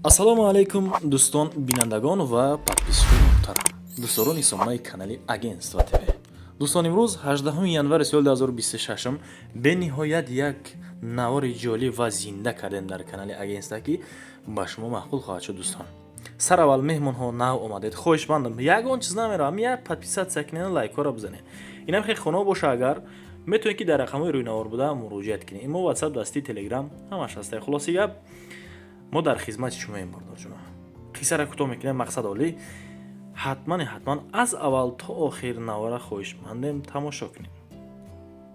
Ассалому алайкум, дӯстон, бинандагон ва подписчикони муҳтарам, дӯстдорони сомонаи канали Агентство ТВ. Дӯстон, имрӯз 18 январи соли 2026, бениҳоят як навори ҷолиб ва зинда кардем дар канали Агентство, ки ба шумо маъқул хоҳад шуд. Дӯстон, сараввал меҳмонҳо нав омадед, хоҳишмандам, ягон чиз намеравам, як подписаться кунед, лайкҳоро бизанед. Инам хеле хоно боша, агар метавонед, ки дар рақамҳои рӯйнавор буда муроҷиат кунед. Имо, ватсап, дасти, телеграм, ҳамаш ҳаста. Хулоси гап, мо дар хизмати шумоем, бардорҷуно. Қиссара кӯтоҳ мекунем, мақсад олӣ. Ҳатман, ҳатман аз аввал то охир навора хоҳишмандем тамошо кунем.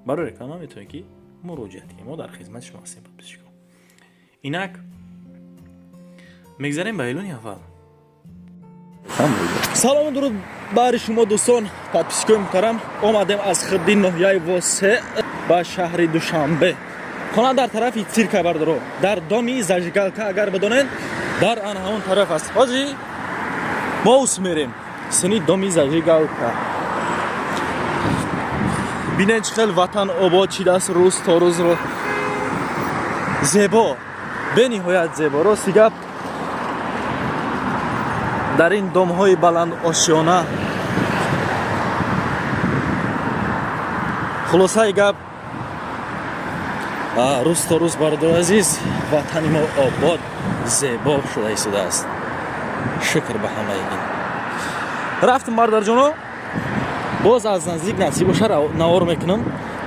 Барои реклама метавонед, ки муроҷиат кунед. Мо дар хизмати шумо ҳастем, подписчико. Инак мегзарем ба эълони аввал. Салому дуруд баҳри шумо, дӯстон, подписчикои муҳтарам. Омадем аз хидди ноҳияи Восе ба шаҳри Душанбе. Хона дар тарафи цирка, бардоро, дар доми зажигалка, агар бидонед, дар ан ҳамон тараф аст. Ҳоҷи мо ус мерем сини доми зажигалка. Бинед, чӣ хел ватан обод шидааст рӯз то рӯзро. Зебо, бениҳоят зебо. Рости гап, дар ин домҳои баландошёна. Хулосаи гап, рӯз то рӯз, бародари азиз, ватани мо обод, зебо шуда истодааст. Шукр ба ҳамаи ин. Рафтем, бародарҷоно, боз аз наздик насиб боша навор мекунам.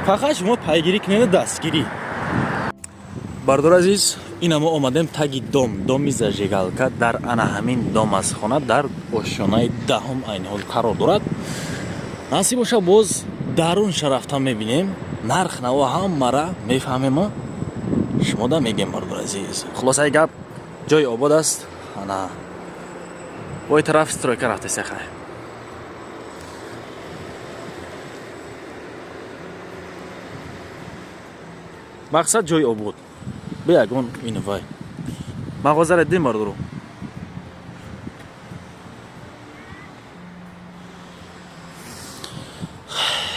Фақат шумо пайгирӣ кунеду дастгирӣ. Бардор азиз, ина мо омадем таги дом, доми зажигалка. Дар ана ҳамин дом аз хона дар ошёнаи 10-ум айни ҳол қарор дорад. Насиб боша, боз дарунша рафта мебинем, нарх наво ҳамара мефаҳмему шумода мегем, бардор азиз. Хулосаи гап, ҷои обод аст. Ана бой тараф стройка рафтеся. Хай, мақсад ҷои обод, бе ягон ин вай. Мағозаро дидем, бардору.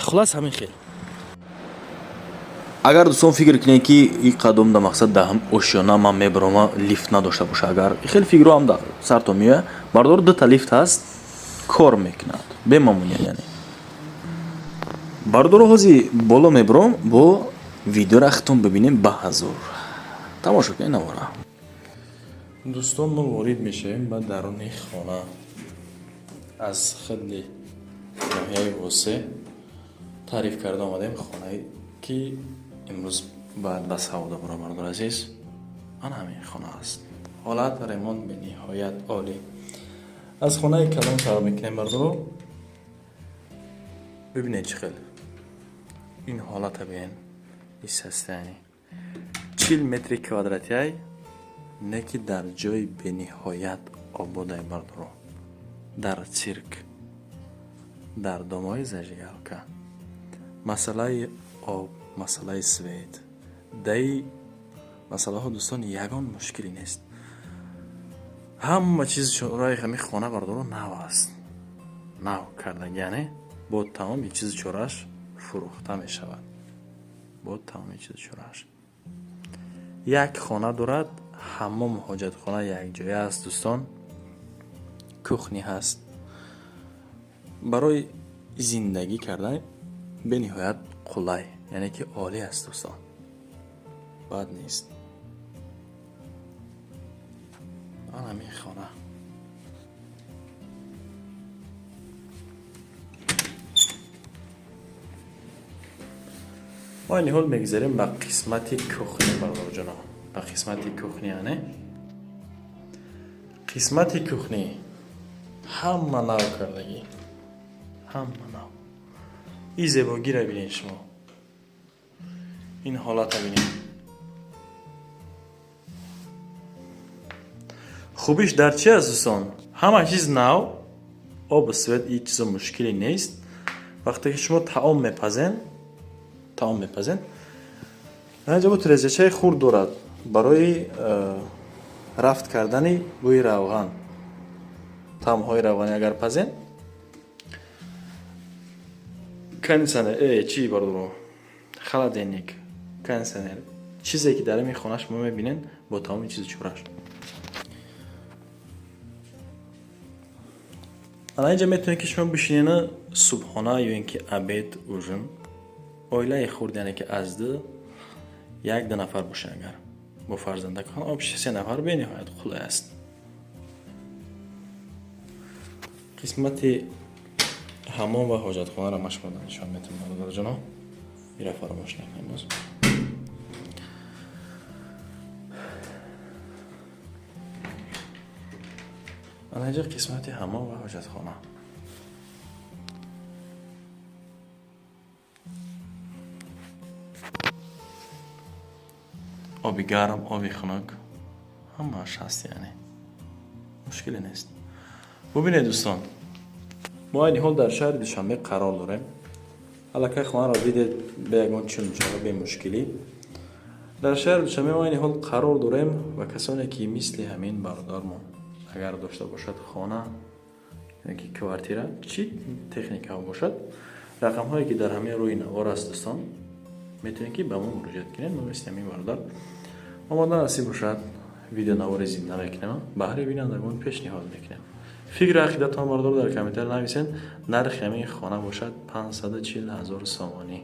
Хулас, ҳамин хел. Агар дӯстон фикр кунед, ки и қадом да мақсад даҳам ошёна ман мебарома, лифт надошта боша, агар хеле фикрҳо ҳам дар сартон меояд, бардору, дута лифт ҳаст, кор мекунад бемамуният. Яъне, бардору, ҳози боло мебаром, бо видеора хитон бибинем. Ба ҳазур тамошо кунед навора. Дӯстон, мо ворид мешавем ба даруни хона. Аз хидли ноҳияи Восе таъриф карда омадем хонае, ки имрӯз бояд ба савдо баро. Бардор азиз, ана ҳамин хона аст. Ҳолат ремонт бениҳоят олӣ. Аз хонаи калон сар мекунем, бардоро. Бибинед, чӣ хел ин ҳолата бин исастаяни 40 метри квадратиай, не ки дар ҷои бениҳоят ободай, бардоро, дар цирк, дар домои зажигалка. Масъалаи об, масъалаи свет, даи масъалаҳо, дӯстон, ягон мушкиле нест. Ҳама чиз чораи ҳамин хона, бардоро, нав аст, нав кардаги, яъне бо тамоми чизу чорааш фурӯхта мешавад. Бо тамоми чизу чорааш. Як хона дорад, ҳаммому ҳоҷатхона якҷоя аст, дӯстон, кухня ҳаст. Барои зиндагӣ кардан бениҳоят қулай, яъне ки олӣ аст, дӯстон, бад нест. Ан ҳамин хона. Мо айни ҳол мегузарем ба қисмати кухня, бародарҷоно, ба қисмати кухня. Яъне қисмати кухня ҳама нав кардагӣ, ҳама нав. И зебогиро бинед шумо, ин ҳолата бинед. Хубиш дар чи аст, дӯстон? Ҳама чиз нав, обу свет, ҳеҷ чизо мушкиле нест. Вақте ки шумо таом мепазен, инҷа бо тирезачаи хурд дорад барои рафт кардани бӯи равған. Таомҳои равғанӣ агар пазен, кондиционер, чи, бардоро, холодильник, кондиционер, чизе ки дар ин хона шумо мебинед, бо тамоми чизу чораш. Ана инҷа метавонед, ки шумо бишинена субҳона ё ин ки обед, ужин. Оилаи хурд, яъне ки аз ду як ду нафар бошед, агар бо фарзандакон общий се нафар, бениҳоят қулай аст. Қисмати ҳаммом ва ҳоҷатхонаро ман шумо нишон метавонам, бародарҷоно. Ира фаромӯш накунем боз. Ана инҷа қисмати ҳаммом ва ҳоҷатхона. Оби гарм, оби хунук ҳамааш ҳаст, яъне мушкиле нест. Бубинед, дӯстон, мо айни ҳол дар шаҳри Душанбе қарор дорем. Аллакай хонаро дидед, бе ягон чунчаро, бемушкилӣ. Дар шаҳри Душанбе мо айни ҳол қарор дорем ва касоне ки мисли ҳамин бародармон агар дошта бошад хона ё ки квартира, чӣ техникаҳо бошад, рақамҳое ки дар ҳамин рӯи навор аст, дӯстон, метавонед ки ба мо муроҷиат кунед. Мо мисли ҳамин бародар омода насиб бошад, видеонавори зинда мекунем, баҳри бинандагон пешниҳод мекунем. Фикру ақидатон, бародар, дар комментар нависед. Нархи ҳамин хона бошад 540 ҳазор сомонӣ.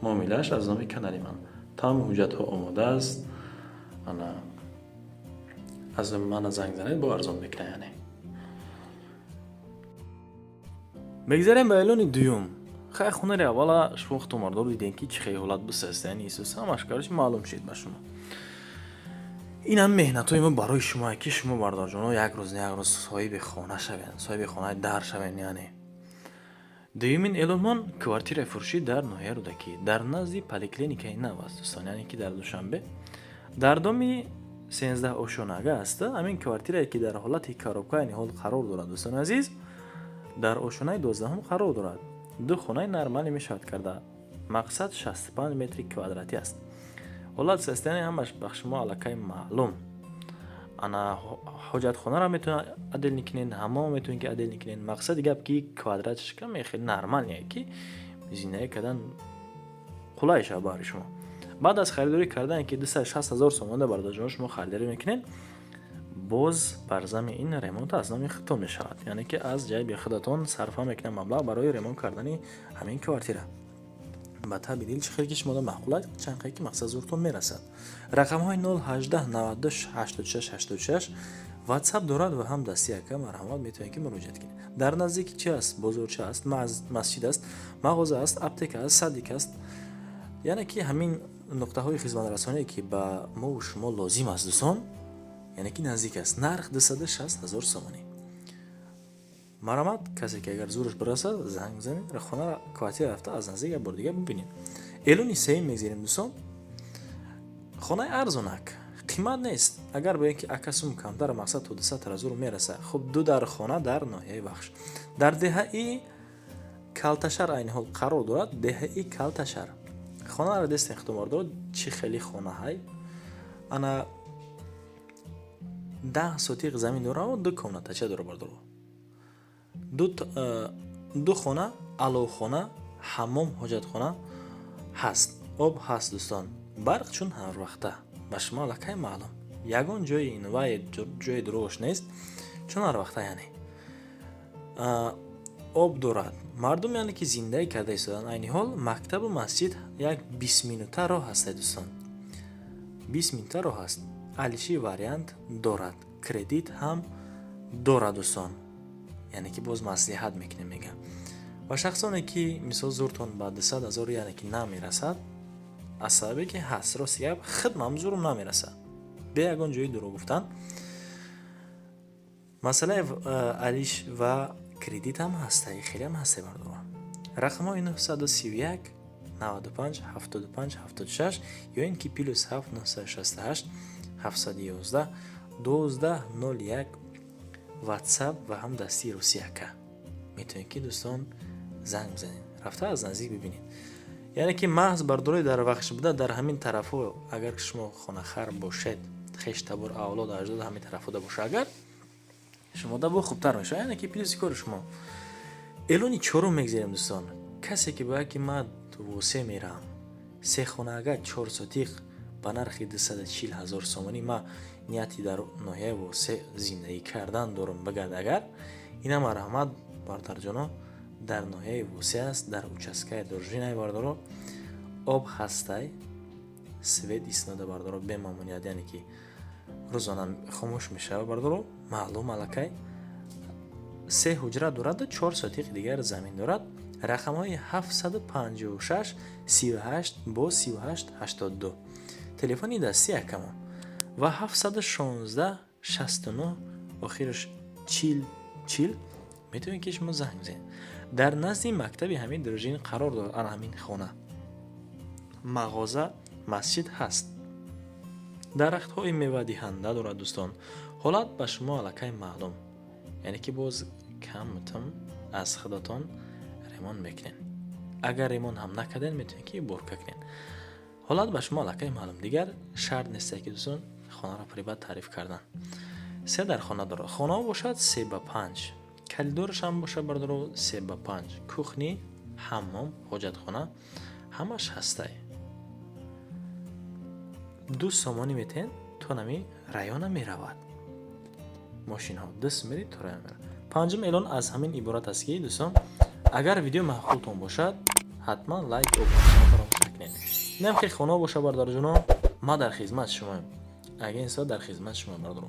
Муомилааш аз номи канали ман. Тамоми ҳуҷҷатҳо омода аст. Ана аз мана занг занед, бо арзон мекунад яъне. Мегзарем ба эълони дуюм. Хай, хонари аввала шумо худтон, мардор, дидем, ки чӣ хел ҳолат бисаст, яъне Исус ҳамаш караш маълум шид ба шумо. Ин ҳам меҳнатҳои мо барои шумо, ки шумо, бародарҷоно, як рӯз не як рӯз соҳиби хона шавед, соҳиби хонаи дар шавед. Яъне дуюмин эълонмон квартираи фурӯшӣ дар ноҳияи Рӯдакӣ, дар назди поликлиникаи нав аст, дӯстон, яъне ки дар Душанбе, дар доми 13 ошонага аст. Ҳамин квартирае ки дар ҳолати коробка айни ҳол қарор дорад, дӯстони азиз, дар ошонаи 12-ҳум қарор дорад. Ду хонаи нормалӣ мешавад карда, мақсад 65 метри квадратӣ аст. Ҳолат состояние ҳамаш ба шумо аллакай маълум. Ана ҳоҷатхонаро метавонед отдельный кунед, ҳаммом метавонед ки отдельный кунед. Мақсади гап ки квадраташ каме хеле нормальный, ки зиндагӣ кардан қулай шавад баҳри шумо. Баъд аз харидорӣ кардан, ки 260 ҳазор сомонда, бародарҷоно, шумо харидорӣ мекунед, боз бар зами ин ремонт аз номи худтон мешавад, яъне ки аз ҷайби худатон сарфа мекунад маблағ барои ремонт кардани ҳамин квартира. Ба таби дил, чӣ хеле ки шумода маъқул аст, чанд ки мақсад зуртон мерасад. Рақамҳои 018 92 86 86 ватсап дорад ва ҳам дасти ака, марҳамат, метавонед ки муроҷиат кунед. Дар наздики чи аст? Бозорча аст, масҷид аст, мағоза аст, аптека аст, садик аст, яъне ки ҳамин нуқтаҳои хизматрасоние ки ба мову шумо лозим аст, дӯстон, яъне ки наздик аст. Нарх 260 ҳазор сомонӣ. Марҳамат, касе ки агар зураш бирасад, занг бизанед, хона, квартира рафта аз наздик як бор дигар бибинед. Эълони сеюм мегзарем, дӯстон. Хонаи арзонак, қимат нест. Агар бигӯем ки ака, сум камтар, мақсад то 200 ҳазор мераса. Хуб, ду дар хона дар ноҳияи Вахш, дар деҳаи Калташар айни ҳол қарор дорад. Деҳаи Калташар хонаро дестен худомардор, чӣ хеле хонаҳай. Ана 10 сотиқ замин дорад, ду комнатача дора, бардоро, ду хона, аловхона, ҳаммом, ҳоҷатхона ҳаст, об ҳаст, дӯстон, барқ чун ҳарвақта ба шумо аллакай маълум, ягон ҷои инвай ҷои дурӯғш нест, чун ҳарвақта яъне об дорад. Мардум яъне ки зиндагӣ карда истоданд айни ҳол. Мактабу масҷид як 20 минута роҳ ҳаста, дӯстон, 20 минута роҳ аст. Алиши вариант дорад, кредит ҳам дорад, дӯстон, яъне ки боз маслиҳат мекунем, мегам, ва шахсоне ки мисол зуртон ба 200 ҳазор яъне ки намерасад, аз сабабе ки ҳаст, рости гап, хидмам зурум намерасад, бе ягон ҷои дурӯғ гуфтан. Масъалаи алиш ва кредит ҳам ҳаста, хеле ҳам ҳасте, бардорон. Рақамҳои 931 95 75 76 ё ин ки +7 968 711 12 01 ватсап ва ҳам дастии русияка. Метавонед ки, дӯстон, занг бизанед, рафта аз наздик бибинед. Яъне ки маҳз бардорои дар Вахш буда, дар ҳамин тарафҳо, агар шумо хонахар бошед, хештабор, авлоду аҷдод ҳамин тарафҳода боша, агар шумода бо хубтар мешавад, яъне ки плюси кори шумо. Эълони чорум мегзарем, дӯстон. Касе ки бояд ки ман Восе мерам, се хонага, чор сотиқ ба нархи 240 ҳазор сомонӣ, ман нияти дар ноҳияи Восе зиндагӣ кардан дорам, бигад агар, ина марҳамат. Бародарҷоно, дар ноҳияи Восеъ аст, дар участкаи Дружинай, бародаро. Об ҳастай, свет истода, бародаро, бемамоният, яъне ки рӯзона хомӯш мешавад, бародаро, маълум аллакай. Се ҳуҷра дораду 4 сотиқи дигар замин дорад. Рақамҳои 756 38 бо 38 82 телефони дастӣ якамон ва 716 69, охираш 40 40, метавонед, ки шумо занг бизанед. Дар назди мактаби ҳамин Дружин қарор дорад ана ҳамин хона. Мағоза, масҷид ҳаст, дарахтҳои мевадиҳанда дорад. Дӯстон, ҳолат ба шумо аллакай маълум, яъне ки боз камтам аз худатон ремонт мекунед. Агар ремонт ҳам накарден, метавонед, ки уборка кунед. Ҳолат ба шумо аллакай маълум, дигар шарт несте, ки, дӯстон, хонаро прибат таъриф кардан. Се дар хона дорад. Хонаҳо бошад 3 ба 5, коридорашам бошад, бародаро, 3 ба 5, кухни, ҳаммом, ҳоҷатхона ҳамаш ҳастай. 2 сомонӣ метиҳен, то нами района меравад мошинҳо, даст мери, то район меравад. Панҷум эълон аз ҳамин иборат аст, ки, дӯстон, агар видео маъқултон бошад, ҳатман лайк, обуна фаромӯш накунед. Инам ки хона боша, бародарҷоно, ма дар хизмати шумоем, агентство дар хизмати шумо, бародаро.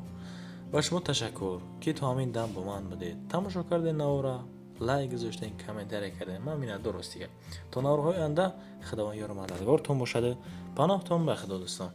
Ба шумо ташаккур, ки то ҳамин дам бо ман будед, тамошо кардед навора, лайк гузоштед, комментария кардед. Ман миннатдор ростига. То наворҳои оянда Худованд ёру мададгортон бошаду паноҳтон ба Худо, дӯстон.